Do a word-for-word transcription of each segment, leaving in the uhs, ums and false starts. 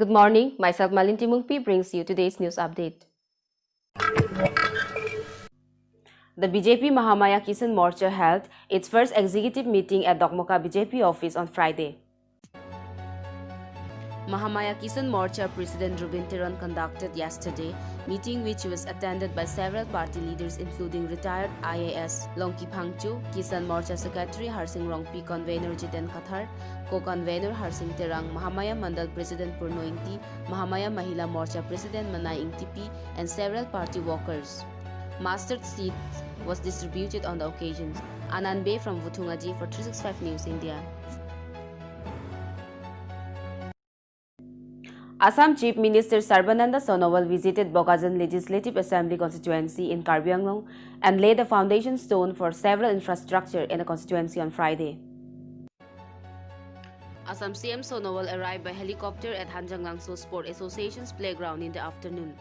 Good morning, myself Malin Timungpi brings you today's news update. The B J P Mahamaya Kisan Morcha held its first executive meeting at Dokmoka B J P office on Friday. Mahamaya Kisan Morcha President Rubin Teron conducted yesterday meeting, which was attended by several party leaders including retired I A S Longki Phangcho, Kisan Morcha Secretary Harsing Rongpi, Convener Jiten Kathar, Co-Convener Harsing Terang, Mahamaya Mandal President Purno Ingti, Mahamaya Mahila Morcha President Manai Ingtipi, and several party workers. Mustard seeds was distributed on the occasions. Anand Bey from Vuthungaji for three six five News India. Assam Chief Minister Sarbananda Sonowal visited Bokajan Legislative Assembly constituency in Karbi Anglong and laid the foundation stone for several infrastructure in the constituency on Friday. Assam C M Sonowal arrived by helicopter at Hanjanglangso Sport Association's playground in the afternoon,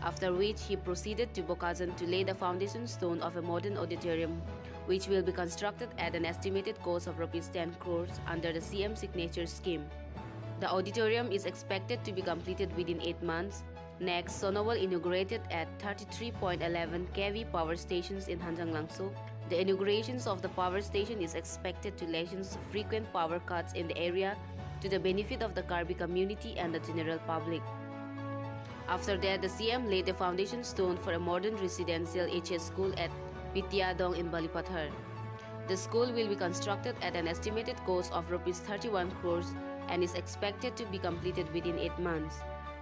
after which he proceeded to Bokajan to lay the foundation stone of a modern auditorium, which will be constructed at an estimated cost of rupees ten crores under the C M Signature Scheme. The auditorium is expected to be completed within eight months. Next, Sonowal inaugurated at thirty-three point eleven K V power stations in Hanjanglangso. The inaugurations of the power station is expected to license frequent power cuts in the area to the benefit of the Karbi community and the general public. After that, the C M laid the foundation stone for a modern residential H S school at Pitiadong in Balipathar. The school will be constructed at an estimated cost of rupees thirty-one crores and is expected to be completed within eight months.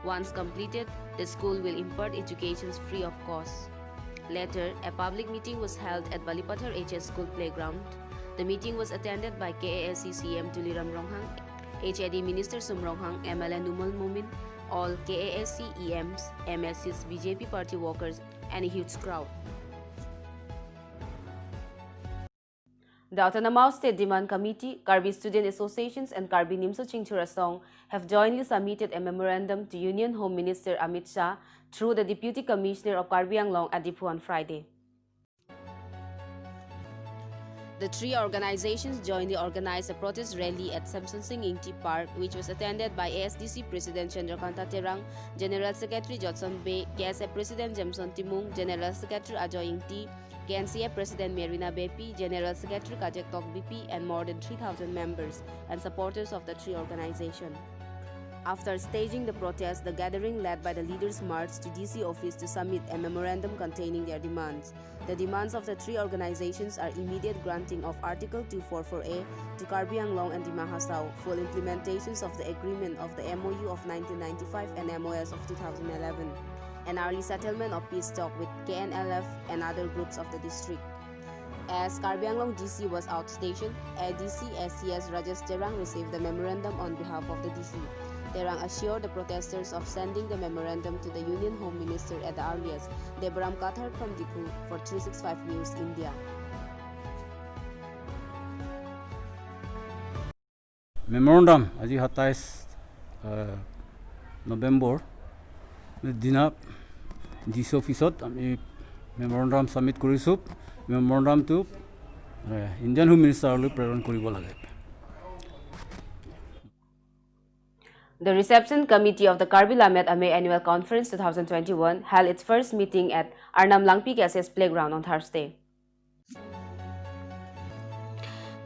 Once completed, the school will impart education free of cost. Later, a public meeting was held at Balipathar H S School Playground. The meeting was attended by K A A C C M Tuliram Ronghang, H A D Minister Sum Ronghang, M L A Numal Momin, all K A A C E Ms, M A Cs, B J P party workers, and a huge crowd. The Autonomous State Demand Committee, Karbi Student Associations and Karbi Nimso Chingchur Asong have jointly submitted a memorandum to Union Home Minister Amit Shah through the Deputy Commissioner of Karbi Anglong at Diphu on Friday. The three organizations jointly organized a protest rally at Samson Sing Ingti Park, which was attended by A S D C President Chandrakanta Terang, General Secretary Jotson Bey, K S A President Jameson Timung, General Secretary Ajoy Ingti, K N C A President Merina Beypi, General Secretary Kajek Tokbipi, and more than three thousand members and supporters of the three organizations. After staging the protest, the gathering led by the leaders marched to D C office to submit a memorandum containing their demands. The demands of the three organizations are immediate granting of Article two four four A to Karbi Anglong and Dima Hasao, full implementations of the agreement of the M O U of nineteen ninety-five and M O S of two thousand eleven, and early settlement of peace talk with K N L F and other groups of the district. As Karbi Anglong D C was outstationed, A D C S C S Rajesh Terang received the memorandum on behalf of the D C. Terang assured the protesters of sending the memorandum to the Union Home Minister at the earliest. Debaram Kathar from Diphu for three six five News India. Memorandum আজি সাতাইছ নৱেম্বৰ দিনা D C অফিচত আমি memorandum submit কৰিছোঁ। মেমৰেণ্ডামটো Indian home মিনিষ্টাৰলৈ প্ৰেৰণ কৰিব লাগে। The Reception Committee of the Karbi Lammet Amei Annual Conference two thousand twenty-one held its first meeting at Arnam Langpi K S S Playground on Thursday.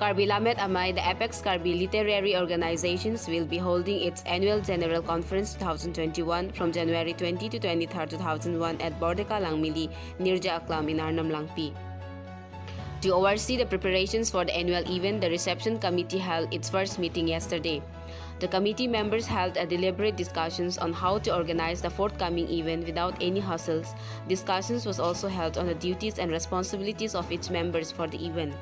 Karbi Lammet Amei, the apex Karbi literary organizations, will be holding its annual general conference two thousand twenty-one from January twenty to twenty-third, two thousand one at Bordeka Langmili, Nirja Aklam in Arnam Langpi. To oversee the preparations for the annual event, the reception committee held its first meeting yesterday. The committee members held a deliberate discussions on how to organize the forthcoming event without any hassles. Discussions was also held on the duties and responsibilities of each members for the event.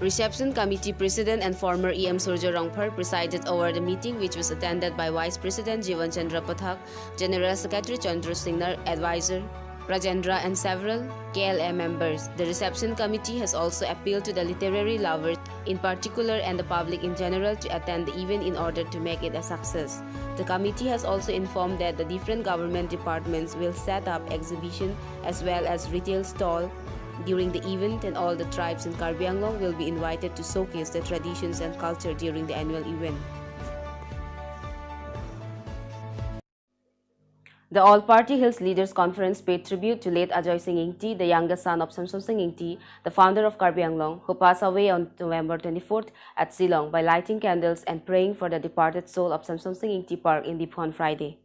Reception Committee President and former E M Surjya Rongphar presided over the meeting, which was attended by Vice President Jivan Chandra Pathak, General Secretary Chandra Singnar, Advisor Rajendra, and several K L A members. The reception committee has also appealed to the literary lovers in particular and the public in general to attend the event in order to make it a success. The committee has also informed that the different government departments will set up exhibition as well as retail stall during the event, and all the tribes in Karbi Anglong will be invited to showcase their traditions and culture during the annual event. The All Party Hills Leaders Conference paid tribute to late Ajoy Singh Ingti, the youngest son of Samson Singh Ingti, the founder of Karbi Anglong, who passed away on November twenty-fourth at Shillong, by lighting candles and praying for the departed soul of Samson Singh Ingti Park in Diphu on Friday.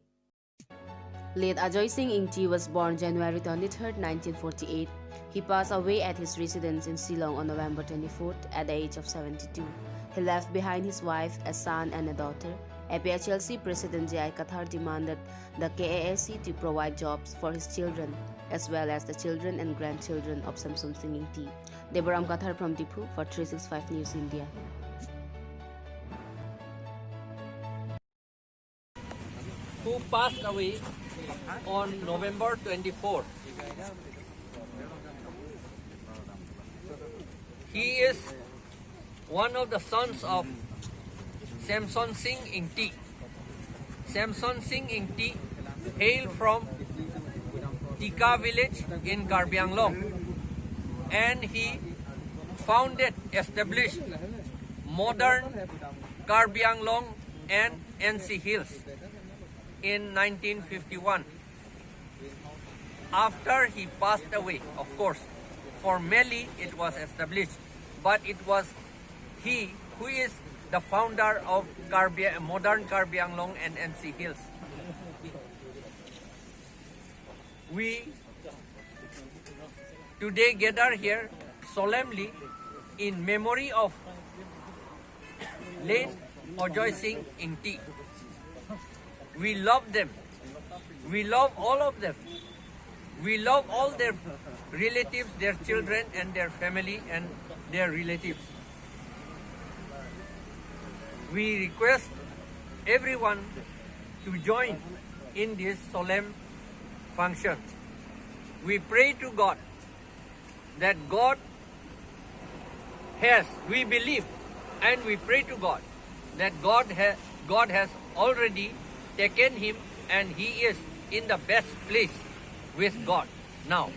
Late Ajoy Singh Ingti was born January twenty-third, nineteen forty-eight. He passed away at his residence in Shillong on November twenty-fourth at the age of seventy-two. He left behind his wife, a son and a daughter. A P H L C President J I Kathar demanded the K A A C to provide jobs for his children as well as the children and grandchildren of Samson Singh Ingti. Debaram Kathar from Diphu for three six five News India. Who passed away on November twenty-fourth. He is one of the sons of Samson Singh Ingti. Samson Singh Ingti hailed from Tika village in Karbi Anglong, and he founded, established modern Karbi Anglong and N C Hills in nineteen fifty-one. After he passed away, of course, formally it was established, but it was he who is the founder of Karbi, modern Karbi Anglong and N C Hills. We today gather here solemnly in memory of late Ajoy Singh Ingti. We love them. We love all of them. We love all their relatives, their children and their family and their relatives. We request everyone to join in this solemn function. We pray to God that God has, we believe and we pray to God that God ha-, God has already taken him and he is in the best place with God now.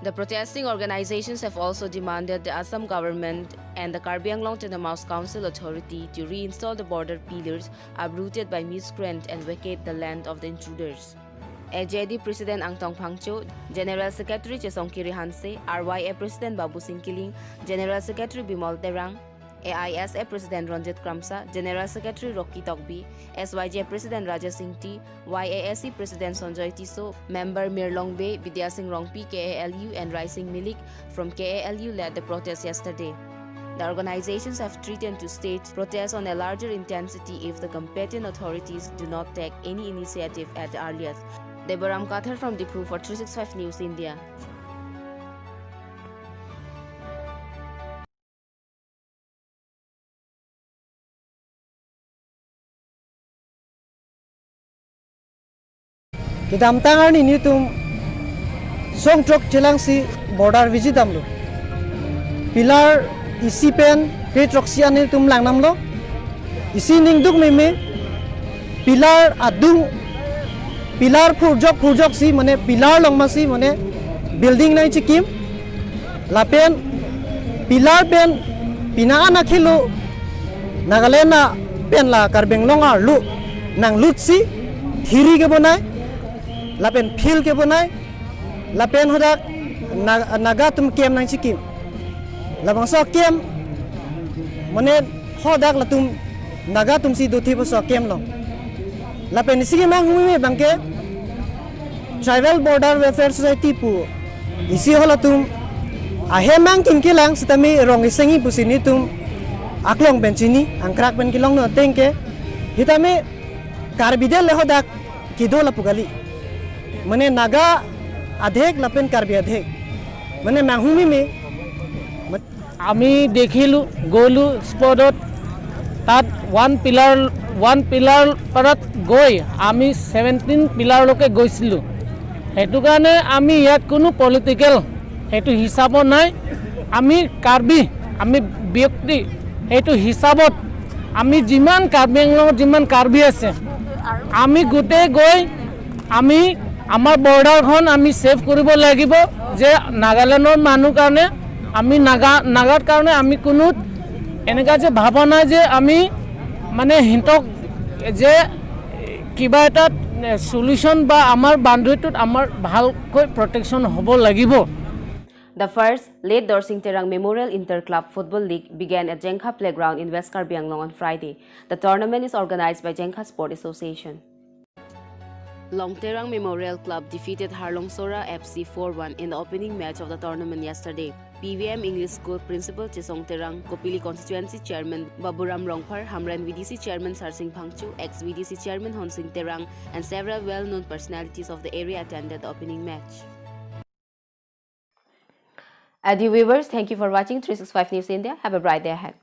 The protesting organizations have also demanded the Assam government and the Karbi Anglong Autonomous Council Authority to reinstall the border pillars uprooted by miscreant and vacate the land of the intruders. A J D President Angtong Phangcho, General Secretary Chesongkiri Hanse, R Y A President Babusing Killing, General Secretary Bimal Terang, A I S A President Ranjit Kramsa, General Secretary Rocky Tokbi, S Y J President Rajesh Ingti, Y A S C President Sanjoy Tisso, member Mirlong Bey, Bidya Sing Rongpi, K A L U, and Raising Milik from K A L U led the protest yesterday. The organizations have threatened to stage protests on a larger intensity if the competent authorities do not take any initiative at the earliest. Debaram Kathar from Diphu for three six five News India. Kedamtang arni nelitum song throk chelangsi border visit damlo. Pillar isi pen kre throksi an nelitum langdamlo. Isi ningduk meme pillar adung, pillar phurjok phurjoksi mane pillar along masi mane building nangchikim. Lapen pillar pen pina ana khelo Nagaland a pen la Karbi Anglong arlo nanglutsi thiri kebonai lapen field kebonai lapen hadak Na-, Naga atum camp nangchikim. Labangso camp mane hadak latum Naga atumsi dothip aso camp along. Lapen isi kemang humi abangke Tribal Border Welfare Society pu isi halatum ahem nangkim kelang sitame rong isengi pusi nelitum aklong pen chini, angkrak pen kelongno ateng ke sitame Karbi det le hadak kedo lapu kali. Mane Naga adhek lapen Karbi adhek. Mane manghumeme. আমি দেখিলোঁ, গ'লোঁ স্পটত, তাত one pillar, one pillar পাৰত গৈ আমি ছেভেণ্টিন পিলাৰলৈকে গৈছিলোঁ। সেইটো কাৰণে আমি ইয়াত কোনো পলিটিকেল সেইটো হিচাপত নাই। আমি কাৰ্বি, আমি ব্যক্তি সেইটো হিচাপত আমি যিমান কাৰ্বি আংলঙত যিমান কাৰ্বি আছে আমি গোটেই গৈ আমি আমাৰ বৰ্ডাৰখন আমি ছেভ কৰিব লাগিব যে নাগালেণ্ডৰ মানুহ কাৰণে আমি নাগা, নাগাৰ কাৰণে আমি কোনো এনেকুৱা যে ভাবা নাই যে আমি মানে সিহঁতক যে কিবা এটা চলিউশ্যন বা আমাৰ বাউণ্ডেৰীটোত আমাৰ ভালকৈ প্ৰটেকশ্যন হ'ব লাগিব। The first, Late Dorsing Terang Memorial Inter-Club Football League began at Jengkha Playground in West Karbi Anglong on Friday. The tournament is organized by Jengkha Sport Association. Longterang Memorial Club defeated Harlongsora F C four one in the opening match of the tournament yesterday. P V M English School Principal Chesong Terang, Kopili Constituency Chairman Baburam Rongphar, Hamren V D C Chairman Sarsing Phangcho, ex V D C Chairman Honsing Terang, and several well-known personalities of the area attended the opening match. Adieu viewers, thank you for watching three six five News India. Have a bright day ahead.